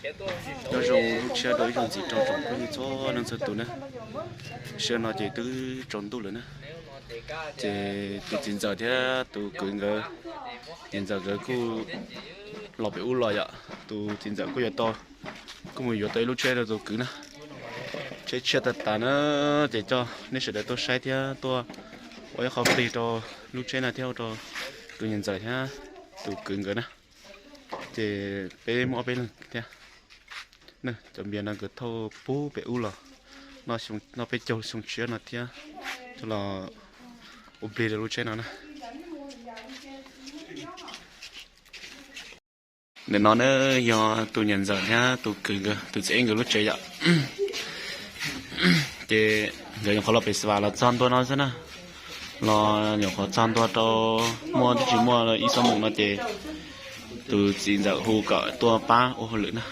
Nyob zoo lub tshiab rau ib zaug ntxiv rau tsoom phooj ywg txhua leej txhua tus na. Sij hawm no ces twb tsaus ntuj lawm na. Ces tus txiv ntxawm thiab tus kwv nkawd, txiv ntxawm nkawd kuj los pem ub los yom. Tus txiv ntxawm kuj yuav tau, kuj mus yuav tau ib lub tsheb rau tus kwv na. Tsheb tshiab tag tas na, ces coj nej sawv daws tuaj saib thiab tuaj ua ib qho plig rau lub tsheb no thiab ua rau tus niam ntxawm thiab tus kwv nkawd na. Ces peb muaj ob peb leeg thiab. Cov npias no nkawd thauj pub pem ub los noj peb caug xyoo tshiab no thiab, coj los ua plig rau lub tsheb no na. Ntawm no na yog tus niam ntxawm thiab tus kwv nkawd, tus txiv nkawd lub tsev yom. Ces nkawd nyuam qhuav los pem Xas Vas los txog ntua no xwb na. Los nyuam qhuav txog ntua rau, muaj twb tsis muaj ib xuab moos no ces tus txiv ntxawm hu kom tuaj pab ua hauj lwm na.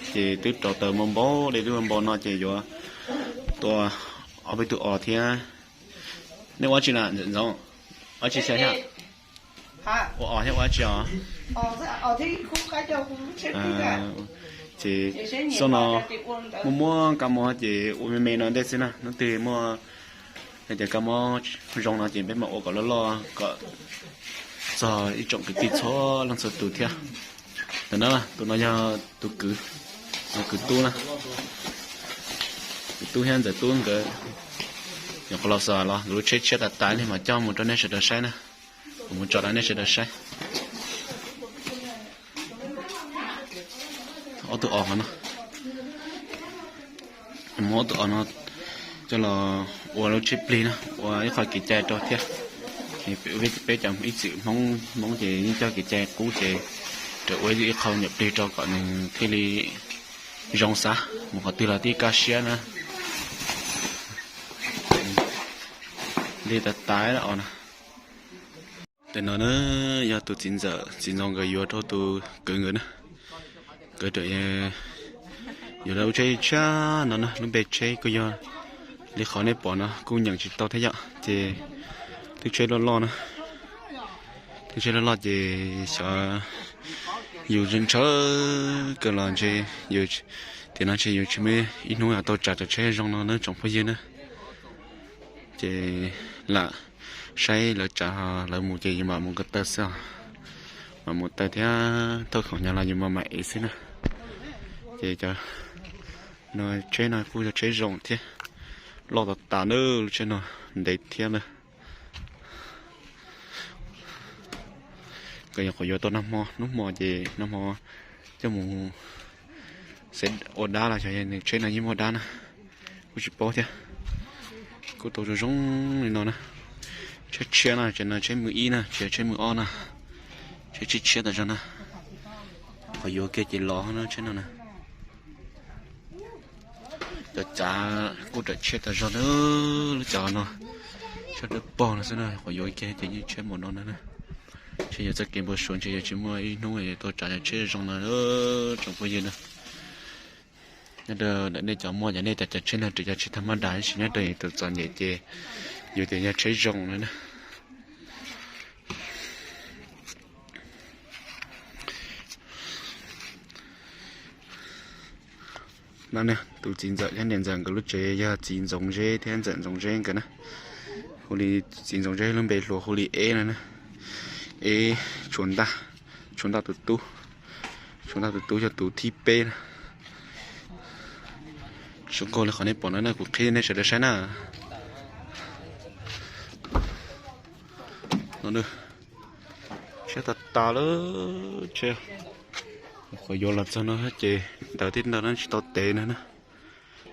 Ces twb rauv taws npau npau, dej twb npau npau no ces yuav tua ob peb tug os thiab. Nej ua tsi na ntxawm Ntxoov? Ua tsi xyaw thiab? Ua os thiab ua tsi os? Ces xyoo no muaj muaj kab mob ces ua me me no ntej xwb na, hnub twg muaj hais tias kab mob zoo no ces peb mam ua kom loj loj kom txog ib tsoom kwv tij txhua leej txhua tus thiab. Ntawm no, tus no yog tus kwv, tus kwv tub na. Kwv tub thiab ntxawm tub nkawd nyuam qhuav los xav los nkawd lub tsheb tshiab tas tas li mas coj mus rau nej sawv daws saib na. Kuv mus tso rau nej sawv daws saib. Ob tug os no, muab ob tug os no coj los ua lub tsheb plig na, ua ib qho kev cai rau thiab. Peb cov ib txwm Hmoob, Hmoob ces yeej coj kev cai qub ces raws ua ib qho nyuam plig rau kom nws thiaj li zoo xav mus qhov twg los thiaj kaj siab na. Li tas tas os na. Ntawm no na yog tus txiv ntxawm, txiv ntxawm nkawd yuav rau tus kwv nkawd na. Nkawd yuav lub tsheb tshiab no na, lub npe tsheb kuj yog li qhov nej pom no, kuj nyeem tsis tau thiab yom. Ces lub tsheb loj loj na, lub tsheb loj loj ces xyov yus ntshaw kawg los ntshe yus, tiam no ntshe yus tsis muaj ib hnub tau tsav cov tsheb zoo no na tsoom phooj ywg na. Ces lam saib lawv tsav, lawv mus ces yus mam mus ko taw xwb os. Mam mus taw thiab thauj khoom nyob los yus mam mam ev xwb na. Ces cov no, tsheb no kuj yog tsheb zoo thiab, loj tas tas na, lub tsheb no ntev thiab na. Nkawd nyuam qhuav yuav tau nag hmo, hnub hmo ces nag hmo coj mus xev ua dab los xyov nws tsheb no yeej muaj dab na, kuj tsis paub thiab. Kuj tau zoo zoo li no na. Tsheb tshiab no, tsheb no tsheb mws ib na, tsis yog tsheb mws ob na. Tsheb tshiab tshiab tas zog na. Qhov yuav kiag ces los na tsheb no na. Cov cav kuj ram tshiab tas zog na, lub cav no, tsheb dawb paug no xwb na, qhov yuav kiag ces yeej tshiab npaum no na. Ntshe yuav txoj kev npau suav ntshe yuav tsis muaj ib hnub tau tsav cov tsheb zoo no tsoom phooj ywg na. Nyob rau ntawm nej cov muaj, yog nej cov tsheb no tsis yog tsheb thaj mab das, tab sis nyob rau yus tus txom nyem ces yus tias yog tsheb zoo no na. No ne, tus txiv ntxawm thiab niam ntxawm nkawd lub tsev yog txiv Ntxoov Zeb thiab ntxawm Ntxoov Zeb nkawd na. Hu li, txiv Ntxoov Zeb lub npe hluas hu li Eb no na. Eb Tshua Ntaj, Tshua Ntaj tus tub. Tshua Ntaj tus tub yog tus thib peb na. Zoo nkauj li qhov nej pom no na, kuv qhib nej sawv daws saib na. Tshiab tas tas lawm, tshiab. Qhov yuav los txog no ces ntawd tib ntawd no tsis tau tev no na.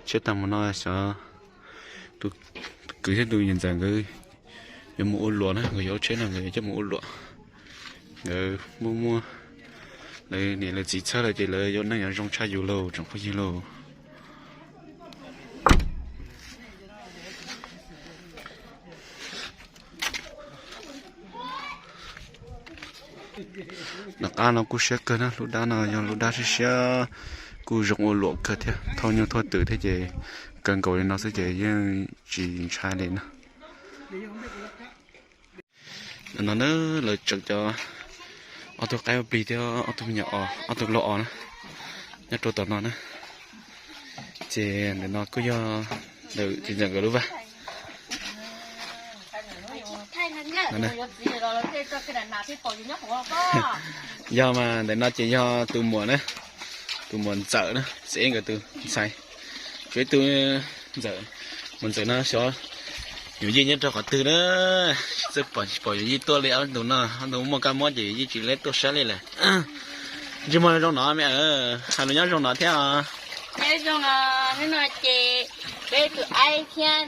Tshiab tag mus no xyov tus kwv thiab tus niam ntxawm nkawd yuav mus ua luam na, nkawd yuav lub tsheb no nkawd yuav coj mus ua luam. Nkawd muaj muaj lawv niam lawv txiv txhawb lawm ces lawv yuav neej yuav zoo tshaj yus lauj tsoom phooj ywg lauj. Tom qab no kuj siab kawg na, lub dab no yog lub dab siab siab, kuj zoo ua luam kawg thiab, thauj nyuj thauj twm thiab ces kawg nkaus li no xwb ces yeej tsis ntshai li no. No na, lawv tseem cov ob tug qaib ua plig thiab ob tug me nyuam os, ob tug laug os na. Nyob rau tom no na, ces ntawm no kuj yog ntawm txiv ntxawm nkawd lub vaj. Yog mas ntawm no ces yog tus muam na, tus muam ntxawm na, Xev nkawd tus ntxhais. Tshuav ib tug ntxawm, muam ntxawm no xyov yus yij nyob rau qhov twg na. Txawj pom, pom yus yij tuaj li ob tug no, ob tug muaj kab mob ces yus yij tsis leb tuaj saib li lawm. Ntsej muag zoo no me, hais lus nyob zoo no thiab os. Nyob zoo no, hnub no ces peb tus aib thiab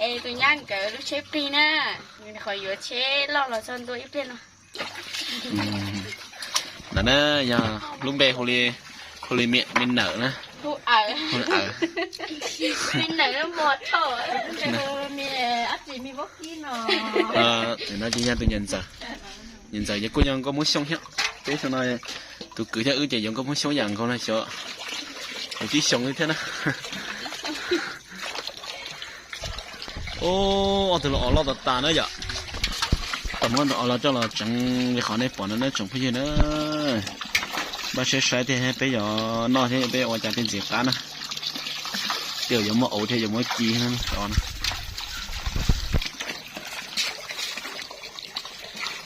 es tus nyab nkawd lub tsheb plig na, qhov yuav tsheb loj los txog ntua ib pliag no. Ntawm na yog lub npe hu li, hu li me nawm na. Hu li awm. Tus no ces yog tus niam ntxawm, niam ntxawm ces kuj yog nkauj Hmoob Xyooj thiab. Peb xyoo no tus kwv thiab wb ces yuav nkauj Hmoob Xyooj yam nkaus no xyov, yus tib xyoos li thiab na. Ob tug los os loj tas tas na yom. Tau muab tus os los coj los tseev li qhov nej pom no na tsoom phooj ywg na. Npaj siab saib thiab peb yuav noj thiab peb ua cas thiaj ntxim qab na. Tej zaum yuav muab auv thiab yuav muab ci os na.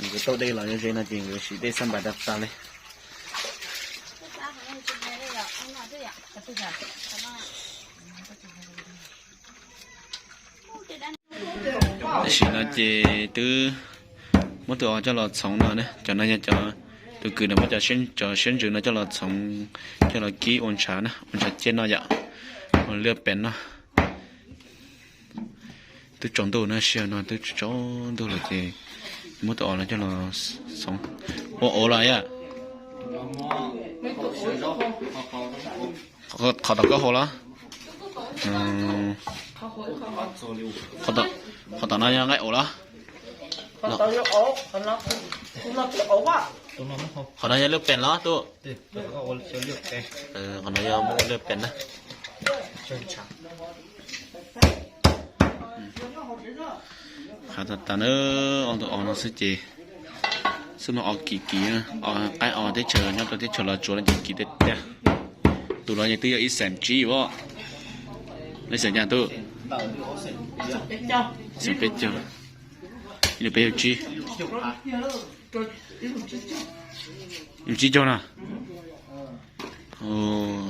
Nkawd tau dej los ze no ces nkawd siv dej xab npais tas tas li. Tam sim no ces twb muab tus os coj los txhoov no na, cov no yog cov, tus kwv no muab cov siab ntsws no coj los txhoov, coj los kib ua ntshav na, ua ntshav ciaj no yom, ua liaj pees no. Twb tsaus ntuj na, sij hawm no twb tsaus ntuj lawm ces muab tus os no coj los txhoov. Ua auv los yom. Qhov tom koj haus los? Qhov tom no yog nqaij auv los? Qhov no yog liaj pees los tub? Qhov no yog liaj pees na. Qhov tas tas na, ob tug os no xwb ces xub no os kim kim, qaib os teb chaws nyob rau teb chaws Los Tsuas no ces kim tiag tiag. Tus los ces twb yog ib xeem tsib os. Ib xeem cas tub? Xeem peb caug, ib lub peb caug tsib, ib lub tsib caug na.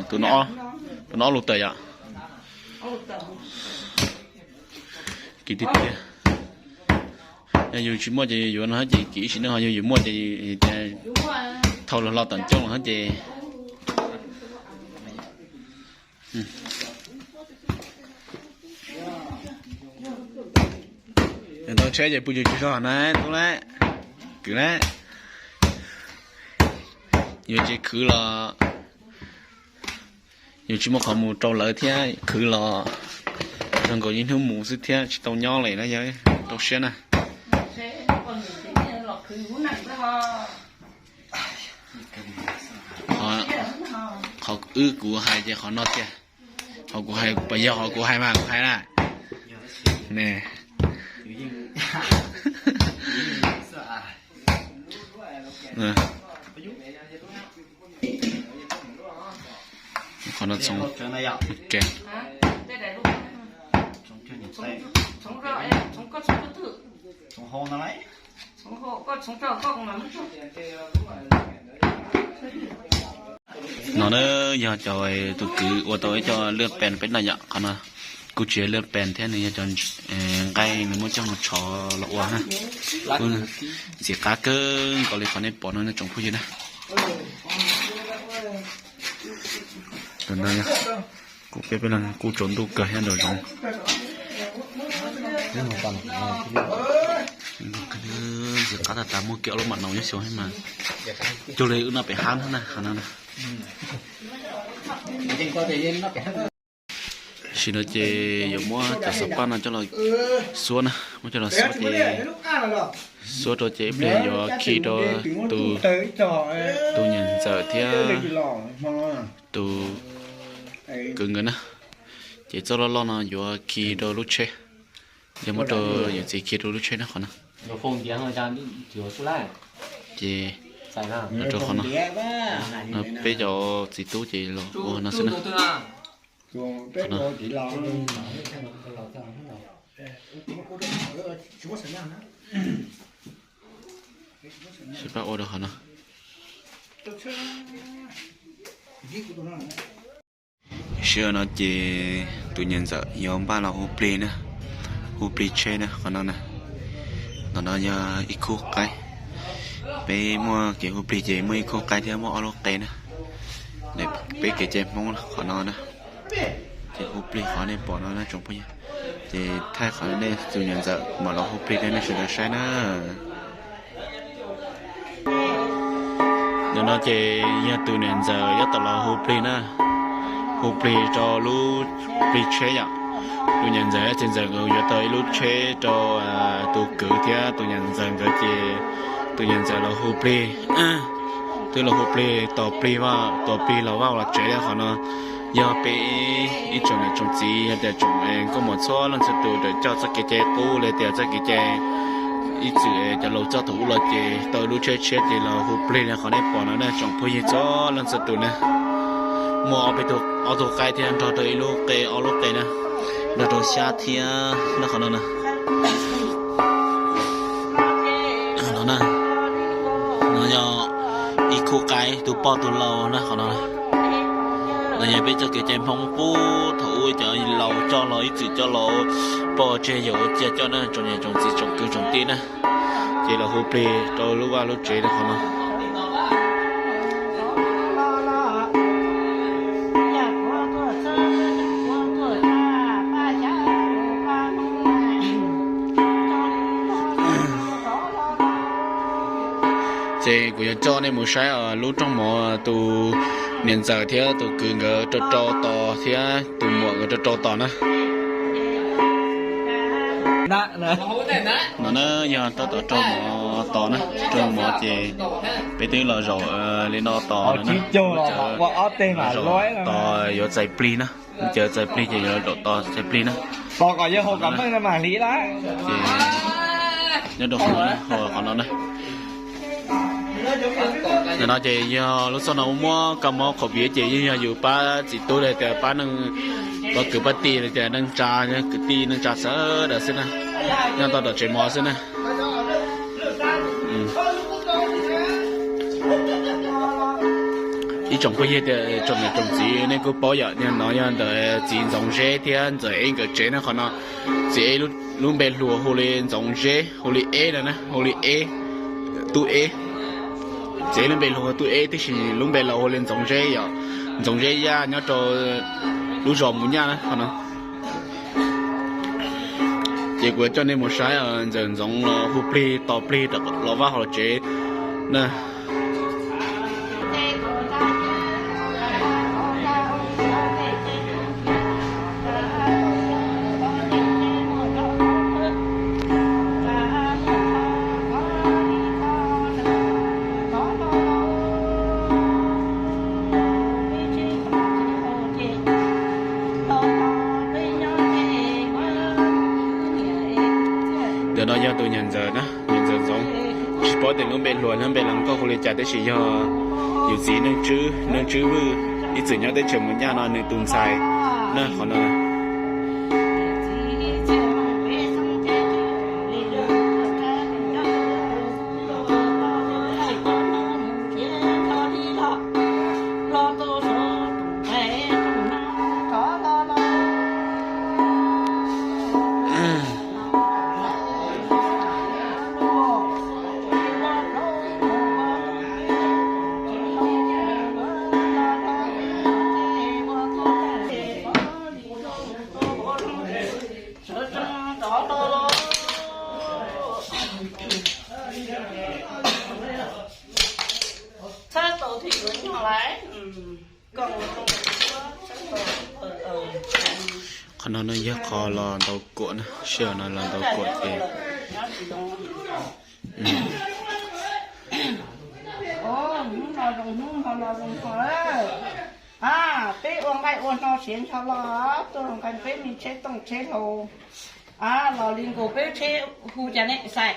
Tus no, tus no ob lub tawm yom. Kim tiag tiag. Yog yus tsis muaj ces yuav no ces kim ib sim neej, ho yog yus muaj ces thau los hlo tom ncauj los ces tau tsheb ces pw tsis tsaug na tub na, kwv na. Yuav tsis khwv los yus tsis muaj qhov mus rau lawv thiab, khwv los zoo nkaus ib hnub mus xwb thiab tsis tau nyob li na, yog rau siab na. Qhov wb kuv hais ces qhov no tiag, qhov kuv hais puas yog qhov kuv hais mas kuv hais na. Ne, qhov no txhoov, no na yog cov tus kwv ua tau ib co lwj pees peb no yom, qhov no kuj tsis yog lwj pees thiab, nws yog cov nqaij nws muab coj mus tshov los ua na. Kuj ntxim qab kawg nkaus li qhov nej pom no tsoom phooj ywg na. Kuj peb peb leeg kuj tsaus ntuj kawg thiab nraum zoov. Ntxim qab tas tas muaj kiag ob lub mam naus nyob xyuas mas cuag li wb noj pem hab na qhov no na. Tam sim no ces yuav muab cov xav paj no coj los xuab na, muab coj los xuab ces xuab rau ces ib pliag yuav khi rau tus, tus niam ntxawm thiab tus kwv nkawd na. Ces txoj loj loj no yuav khi rau lub tsheb, yog muab rau yawm txiv khi rau lub tsheb na qhov no. Ces Los rau qhov no, peb cov txiv tub ces los ua no xwb na. Sib pab ua rau qhov no. Sij hawm no ces tus niam ntxawm yuav npaj los hu plig na, hu plig tsheb na qhov no na. Ntawm no yog ib khub qaib, peb muaj kev hu plig ces muaj ib khub qaib thiab muaj ob lub qe na. Peb kev cai Hmoob qhov no na, ces hu plig qhov nej pom no na tsoom phooj ywg. Ces thaij qhov nej tus niam ntxawm mam los hu plig rau nej sawv daws saib na. Ntawm no ces yog tus niam ntxawm yuav tau los hu plig na, hu plig rau lub plig tsheb yom. Tus niam ntxawm thiab txiv ntxawm nkawd yuav tau ib lub tsheb rau tus kwv thiab tus niam ntxawm nkawd ces tus niam ntxawm los hu plig, twb los hu plig tos plig vaj, tos plig los vaj los tsev li qhov no. Yog peb ib tsoom niam tsoom txiv yog tias tsoom nkauj muam txhua leej txhua tus tawm coj txoj kev cai qub li tias txoj kev cai ib txwm cov laus txoj thaum ub los ces tau lub tsheb tshiab ces los hu plig li qhov nej pom no na tsoom phooj ywg txhua leej txhua tus na. Muaj ob peb tug, ob tug qaib thiab nrog rau ib lub qe ob lub qe na, nrog rau xyab thiab na qhov no na. No na, no yog ib khub qaib tus poj tus lau na qhov no. No yog peb txoj kev cai Hmoob pub thaum ub cov laus coj los ib txwm coj los poj tseg yaus ua ciaj coj na tsoom niam tsoom txiv tsoom kwv tsoom tij na. Ces los hu plig rau lub vaj lub tsev rau qhov no. Ces kuv yuav coj nej mus saib lub rooj mov tus niam ntxawm thiab tus kwv nkawd rau rau tos thiab tus muam nkawd rau rau tos na. No na yog tab tom rau mov tos na, rau mov ces peb twb los zaum li no tos no na. Tos yuav txais plig na, lub cav txais plig ces yuav zaum tos txais plig na. Tos kom yog hau kom meej no mas hliv lawm. Ces nyob rau qhov no na, ntawm no ces yog lub txoj no muab kab mob COVID ces yeej yog yus pab txiv tub li tias pab neej, pab kwv pab tij li tias neej tsa, kwv tij neej tsa sawv daws xwb na, nyob tau tom tsev mov xwb na. Ib tsoom phooj ywg tias tsoom niam tsoom txiv nej kuj paub yom, no yog ntawm txiv Ntxoov Zeb thiab Ntxawm Eb nkawd tsev na qhov no. Txiv Eb lub npe hluas hu li Ntxoov Zeb, hu li Eb no na, hu li Eb, Tub Eb. Txiv Eb lub npe hluas hu Tub Eb tiam sis lub npe laus hu li Ntxoov Zeb yom, Ntxoov Zeb Yaj nyob rau lub zos Mus Nyaj na qhov no. Ces kuv yuav coj nej mus saib Ntxawm Ntxoov los hu plig tos plig los vaj hauv tsev na. Ntawm no yog tus niam ntxawm na, niam ntxawm Ntxoov, tsis paub tias lub npe hluas lub npe laus koj hu li cas tab sis yog yus txiv Neej Tswb, Neej Tswb Vwj, ib txwm nyob teb chaws Mus Nyaj no nws tus ntxhais na qhov no. Qhov no no yog qhov los ntaus kuam na, sij hawm no los ntaus kuam ces. Peb ua nqaij ua hno siav ntsho los tuaj nqa peb me tsheb tooj tsheb hlau los li nkaus peb tsheb hu cas ne Xais?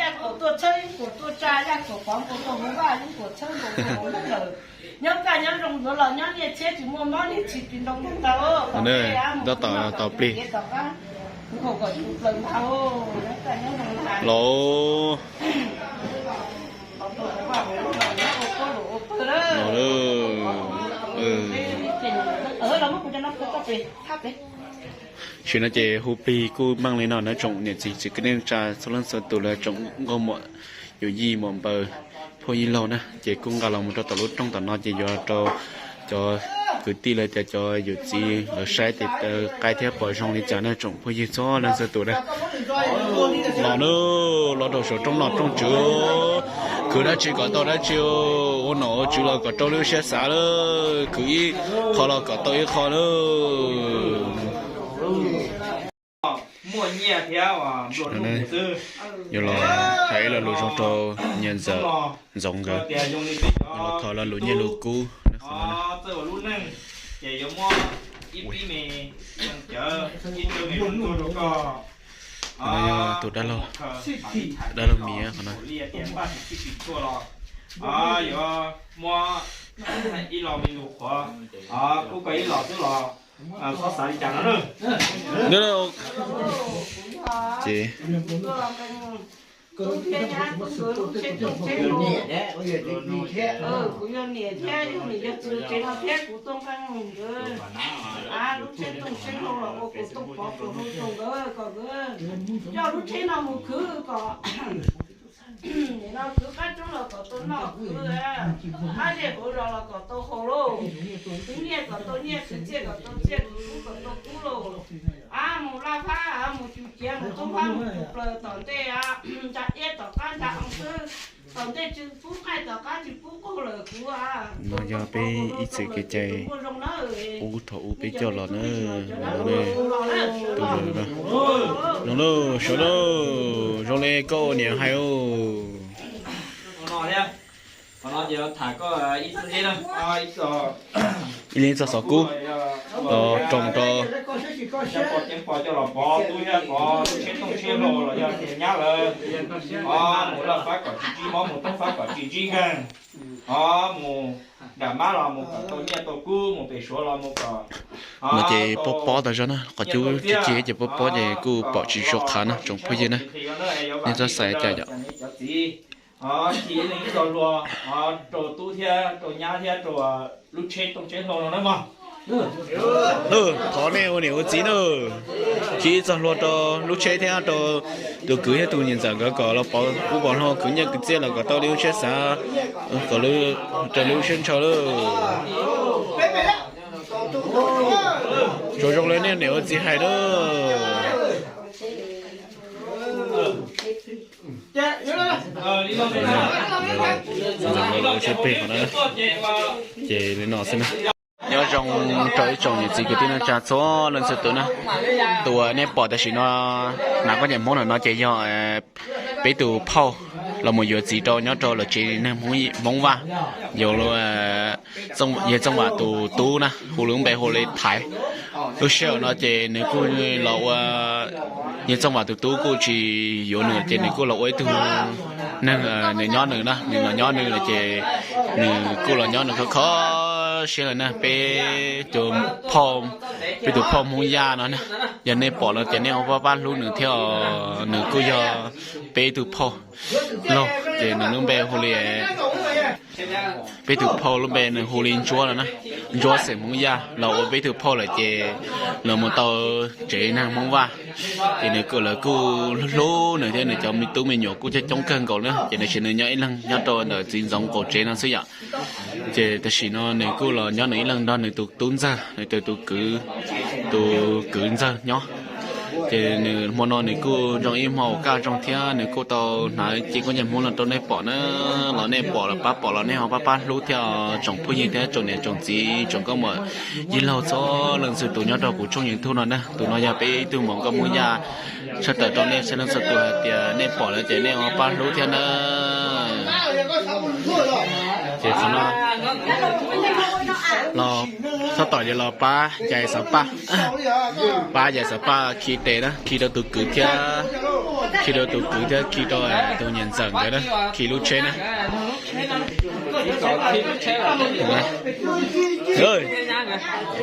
yaj kaum tuaj txhawb, yeeb kaum tuaj tsa yaj kaum pov, nkaus tuaj hauv vaj, yeeb kaum txhawb, nkaus tuaj hauv lub lawm. Nyob kaj nyob zoo yuav los nyob niaj txhiab tsis muaj mob niaj txhiab tsis nroo nyob tau. Tab tom tau plig. Nkaus kom tsis plaws ntag. Nyob kaj nyob zoo ntag. Los, los, sim no ces hu plig kuj meej li no na tsoom niam txiv kwv tij neej tsa txhua leej txhua tus los tsoom nkauj muam yawm yij muam npaws phooj ywg laug na, ces kuj nqa los mus rau tom lub rooj tom no ces yuav rau cov kwv tij los tias cov yawm txiv lawv saib ces qaib thiab pom zoo li cas na tsoom phooj ywg txhua leej txhua tus na. Los na, los rau saum rooj nom rooj tswv, khwv dab tsi kom tau dab tsi, ua nom ua tswv los kom raug lub siab xav lawm, khwv ib qho los kom tau ib qho lawm. Muaj nyiaj thiab. Yuav los hais ib lo lus zoo rau niam ntxawm Ntxoov nkawd, yuav los thov lo lus nyiaj lus kub. Txawj ua lub neej ces yuav muab ib pib me cawv, ib cawv me zoo tuaj rau koj. Qhov no yog tus dab laug, dab laug Miv qhov no. Yuav muab ib lo me lus qhuav, kuv koj ib los xwb los txhob xav li cas no na. Ces kuv yog niam thiab yog niam yog txiv tsev no thiab kuv tuaj nqeeb nkawd, lub tsheb tooj tsheb hlau los ua kaus tooj pov kaus hlau rau nkawd kom nkawd coj lub tsheb no mus khwv kom nim no khwv qab roob los kom tau noj khwv, qab zej hauv zos los kom tau haus lauj, khwv nyiaj kom tau nyiaj, khwv txiaj kom tau txiaj, khwv kub kom tau kub lauj. Ab, mus laj fab, mus cu ciav, mus thoob fab, mus tus plaws tom ntej, ntsa iab tom qab ntsa oo xwb, tom ntej tsis pub qaij tom qab tsis pub qaug lawm kuv. No yog peb ib txwm kev cai ub thaum ub peb coj los na. Tus zoo lauj, sawv lauj, zoo li koj ua niam hais lauj. Ib leeg txoj xov kub los roos rau mus laj fab kom tsis ntsib mob, mus thoob fab kom tsis ntsib nkeeg, mus nram mab los mus kom tau nyiaj tau kub, mus pem suav los mus kom. No ces pob pob tas zog na, qhov cub cig cig ces pob pob ces kuj pom tsis tshua qhav na tsoom phooj ywg na. Nej txhob xav cas yom. Ci ib leeg ib txoj hlua rau tub thiab rau nyab thiab rau lub tsheb tooj tsheb hlau no na mog. Thov nej ua niam ua txiv na, ci ib txoj hlua rau lub tsheb thiab rau tus kwv thiab tus niam ntxawm nkawd kom los pov ub pov hlau khwv nyiaj khwv txiaj los kom tau li lub siab xav, kom raws li lub siab ntshaw lauj. Tsuas zoo li nej niam ua txiv hais lauj. Ntxawm nkawd los ua tsheb peg qhov no, ces li no xwb na. Nyob zoo rau ib tsoom niam txiv kwv tij neej tsa txhua leej txhua tus na. Tus uas nej pom tam sim no hnav khaub ncaws Hmoob ntawm no ces yog peb tus phauj los mus yuav txiv rau nyob rau lawv tsev neeg Hmoob Vaj, yog Txooj Vam tus tub na, hu lub npe hu li Thaiv. Lub sij hawm no ces nws kuj los ua, yog Txooj Vam tus tub kuj tsis yuav nws ces nws kuj los ua ib tug neeg, nws nyob nws na, nws los nyob nws lawm ces nws kuj los nyob nws khov kho siab lawm na. Peb tus phauj, peb tus phauj Hmoob Yaj no na, yog nej pom no ces nej ua pab pab hlub nws thiab os. Nws kuj yog peb tus phauj laug ces nws lub npe hu li, peb tus phauj lub npe nws hu li Ntsuab no na. Ntsuab xeem Hmoob Yaj los ua peb tus phauj lawm ces los mus tau tsev neeg Hmoob Vaj, ces nws kuj, lawv kuj hlub hlub nws thiab nws cov me tub me nyuam kuj coob coob kawg nkaus na. Ces nws sim nws nyob ib leeg nyob rau ntawm txiv ntxoov qaum tsev no xwb yom. Ces tam sim no nws kuj los nyob nws ib leeg nrog nws tus tub ntxawg, nws tus, tus kwv ntxawg nyob. Ces nws hmo no nws kuj zoo ib hmo uas kaj zoo thiab nws kuj tau hnav cev khaub ncaws Hmoob los rau nej pom na. Los nej pom los pab pom los nej ho pab pab hlub thiab tsoom phooj ywg thiab tsoom niam tsoom txiv tsoom nkauj muam yij laug txhua leej txhua tus nyob rau kuv tshooj YouTube no na. Tus no yog peb ib tug muam nkauj Hmoob Yaj tshaj tawm rau nej txhua leej txhua tus hais tias nej pom lawm ces nej ho pab hlub thiab na. Ces qhov no los txhob tom ces los pab cais xav paj, pab cais xav paj khi tes na, khi rau tus kwv thiab, khi rau tus kwv thiab khi rau tus niam ntxawm nkawd na, khi lub tsheb na.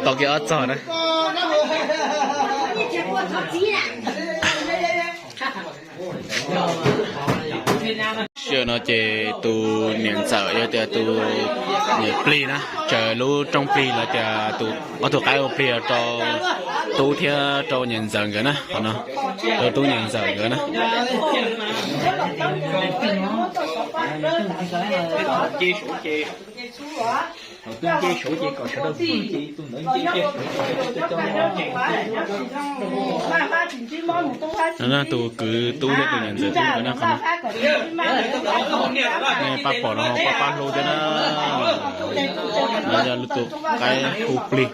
Tom kiag ob txog na. Sij hawm no ces tus niam ntxawm yog tias tus niam plig na, tsaws lub rooj plig los tias tus ob tug qaib ua plig rau tub thiab rau niam ntxawm nkawd na, qhov no rau tub niam ntxawm nkawd na. Tus kwv tub thiab tus niam ntxawm tub nkawd na, qhov no. Nej pab pom no pab pab hlub thiab na. No yog lub tus qaib hu plig,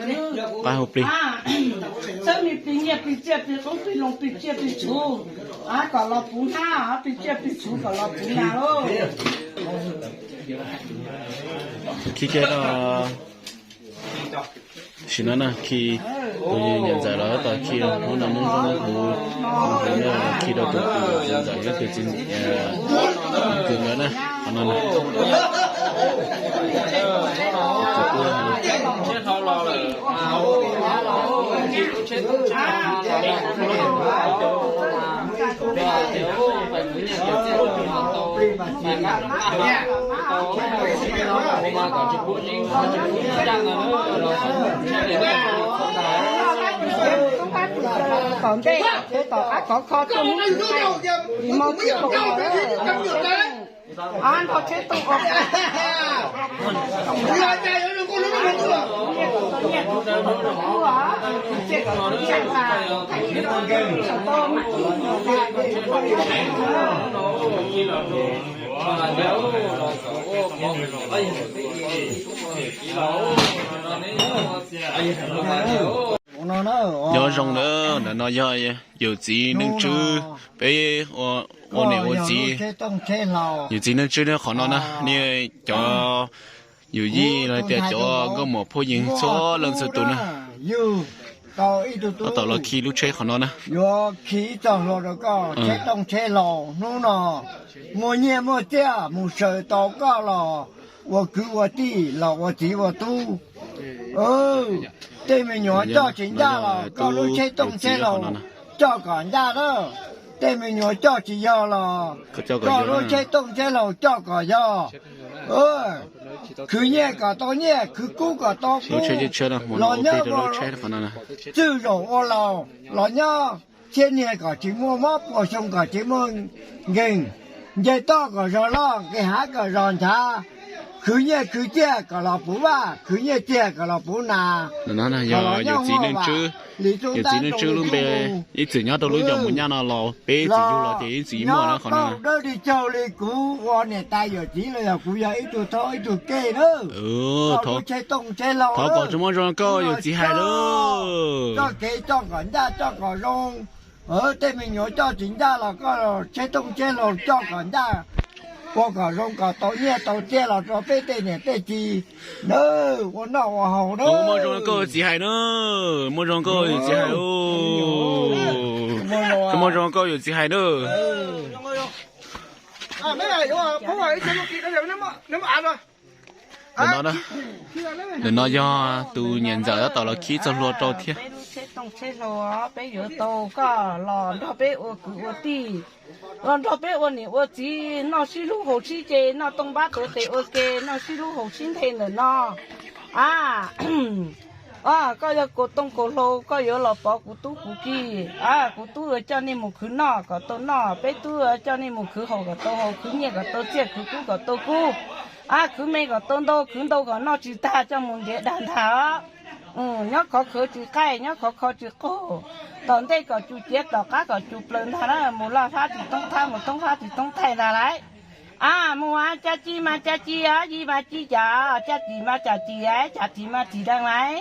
qaib hu plig. Txhawb me plig nyiaj plig txiaj plig qoob plig loo plig tsiaj plig txhuv, kom los puv hnab, plig tsiaj plig txhuv kom los puv hnab lauj. Khi kiag rau sim no na, khi tus niam ntxawm los tab tom khi, hnub no hnub zoo kuv, hnub no khi rau tus niam ntxawm thiab tus txiv kwv nkawd na, qhov no na. Tom ntej, tom qab kov kho tuaj mus tsis hais, tsis hmo tsis kaus los. Nrog tsheb tuaj ua, nyiaj kom tau nyiaj, tub kom tau tub, txiaj kom tau txiaj ntag. Nyob zoo na, ntawm no yog yawm txiv Neej Tswb, peb ua niam ua txiv. Yawm txiv Neej Tswb nyob qhov no na, nej cov yus yij los tias cov nkauj muam phooj ywg txhua leej txhua tus na, tab tom los khi lub tsheb qhov no na. Yuav khi ib txoj hlua rau koj, tsheb tooj tsheb hlau hnub no muaj nyiaj muaj txiaj mus sawv tau koj los ua kwv ua tij los ua txiv ua tub. Tej me nyuam coj tsis ncaj los koj lub tsheb tooj tsheb hlau coj kom ncaj na. Tej me nyuam coj tsis yog los koj lub tsheb tooj tsheb hlau coj kom yog. Khwv nyiaj kom tau nyiaj, khwv kub kom tau kub, los nyob ua txwj zaum ua laus, los nyob thiab niag kom tsis muaj mob, puas xyoo kom tsis muaj nkeeg, nce toj kom zog loj, nqis hav kom zog nchav, khwv nyiaj khwv txiaj kom los puv vaj, khwv nyiaj txiag kom los puv nas. Yog yawm txiv Neej Tswb, yawm txiv Neej Tswb lub npe ib txwm nyob rau lub ncov mus nyaj no los peb txwm yug los ces ib txwm muaj na qhov no. Dawb li caug li kuv ua niam tais yawm txiv los yog kuv yog ib tug thob ib tug kej na. Thov kom tsis muaj zoo koj yawm txiv hais lawm. Txoj kev coj kom ncaj coj kom zoo. Tej me nyuam coj tsis ncaj los koj tsheb tooj tsheb hlau coj kom ncaj, ua kom zoo kom tau nyiaj tau txiaj los rau peb tej niam tej txiv na, ua noj ua haus na. Muaj zoo koj yawm txiv hais na, muaj zoo koj yawm txiv hais. Muaj zoo koj yawm txiv hais na. Ntawm no yog tus niam ntxawm tab tom los khi txoj hlua rau thiab. Peb lub tsheb tooj tsheb hlau peb yuav tau koj los nrog peb ua kwv ua tij, los nrog peb ua niam ua txiv, noj sib hlub haus sib ce, noj tooj npab tuav tes ua ke, noj sib hlub haus sib nthe ntawm no. A, koj yog kaus tooj kaus hlau, koj yuav los pov kuv tub kuv ki. A, kuv tub yuav coj nej mus khwv noj kom tau noj, peb tub yuav coj nej mus khwv haus kom tau haus, khwv nyiaj kom tau txiaj, khwv kub kom tau kub. A, khwv me kom tau ntau, khwv ntau kom noj tsis tag coj mus ntiav dag ntag os. Nyob khov khwv tsis qaij, nyob khov kho tsis qaug. Tom ntej kom cus ciav, tom qab kom cus plaws ntag na, mus laj fab tsis thoob thab, mus thoob fab tsis thoob thaij ntag lauj. A, mus a, caj ci mas caj ci, yig mas ci cas, caj ci mas caj ci, caj thim mas thim deev lauj.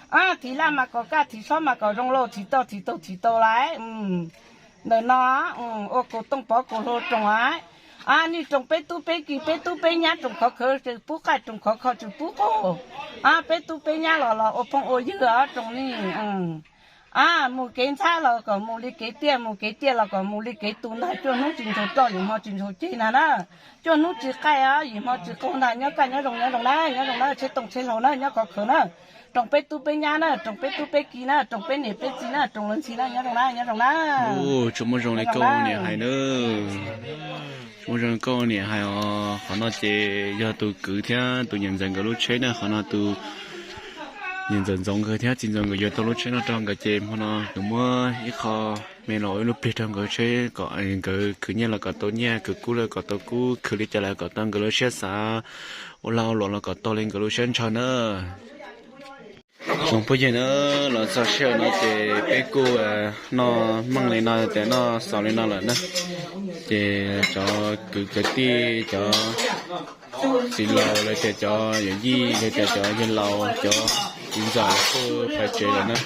A, thim laj mas kom kaj, thim sob mas kom zoo lauj, thim tau thim tau thim tau lauj. Ntawm no ua kaus tooj pov kaus hlau roos a. A, nej roos peb tub peb ki, peb tub peb nyab roos khov khwv tsis pub qaij, roos khov kho tsis pub qaug. A, peb tub peb nyab los los ua phooj ua ywg os, roos nej. A, mus kev ntxhab los kom mus li kev tiaj, mus kev tiaj los kom mus li kev tu ntag, cuaj hnub tsis ntshaus roj, yim hmo tsis ntshaus ceg ntag na. Cuaj hnub tsis qaij os, yim hmo tsis qaug ntag, nyob kaj nyob zoo, nyob zoo na, nyob zoo na, tsheb tooj tsheb hlau na, nyob khov khwv na. Roos peb tub peb nyab na, roos peb tub peb ki na, roos peb niam peb txiv na, roos lawv ntxhi na, nyob zoo na, nyob zoo na. Tsuas muaj zoo li koj niam hais na. Tsuas muaj zoo li koj niam hais os. Qhov no ces yog tus kwv thiab tus niam ntxawm nkawd lub tsheb na, qhov no tus niam ntxawm Ntxoov nkawd thiab txiv ntxawm nkawd yuav tau lub tsheb no rau nkawd ces hmo no nkawd muab ib qho me los ua ib lub plig rau nkawd tsheb kom nkawd khwv nyiaj los kom tau nyiaj, khwv kub los kom tau kub, khwv li cas los kom tau nkawd lub siab xav, ua lag ua luam los kom tau li nkawd lub siab ntshaw na. Tsoom phooj ywg na, los txog sij hawm no ces peb kuj noj meej li no tias noj xaus li no lawm na. Ces cov kwv cov tij, cov txiv laus los tias cov yawm yij los tias cov yawg laus, cov txiv ntxawm kuj pais tsev lawm na.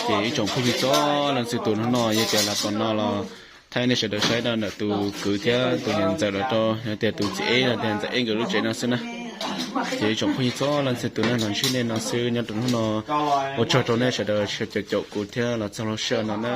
Ces ib tsoom phooj ywg txhua leej txhua tus, hnub no yog tias los tom no los thaij nej sawv daws saib rau ntawm tus kwv thiab tus niam ntxawm lawm rau, yog tias tus txiv eb los tias ntxawm eb nkawd lub tsev no xwb na. Ces ib tsoom phooj ywg txhua leej txhua tus, nej los ntsib nej no xwb nyob rau hnub no. Ua tsaug rau nej sawv daws caum caum kuv thiab los txog lub sij hawm no na.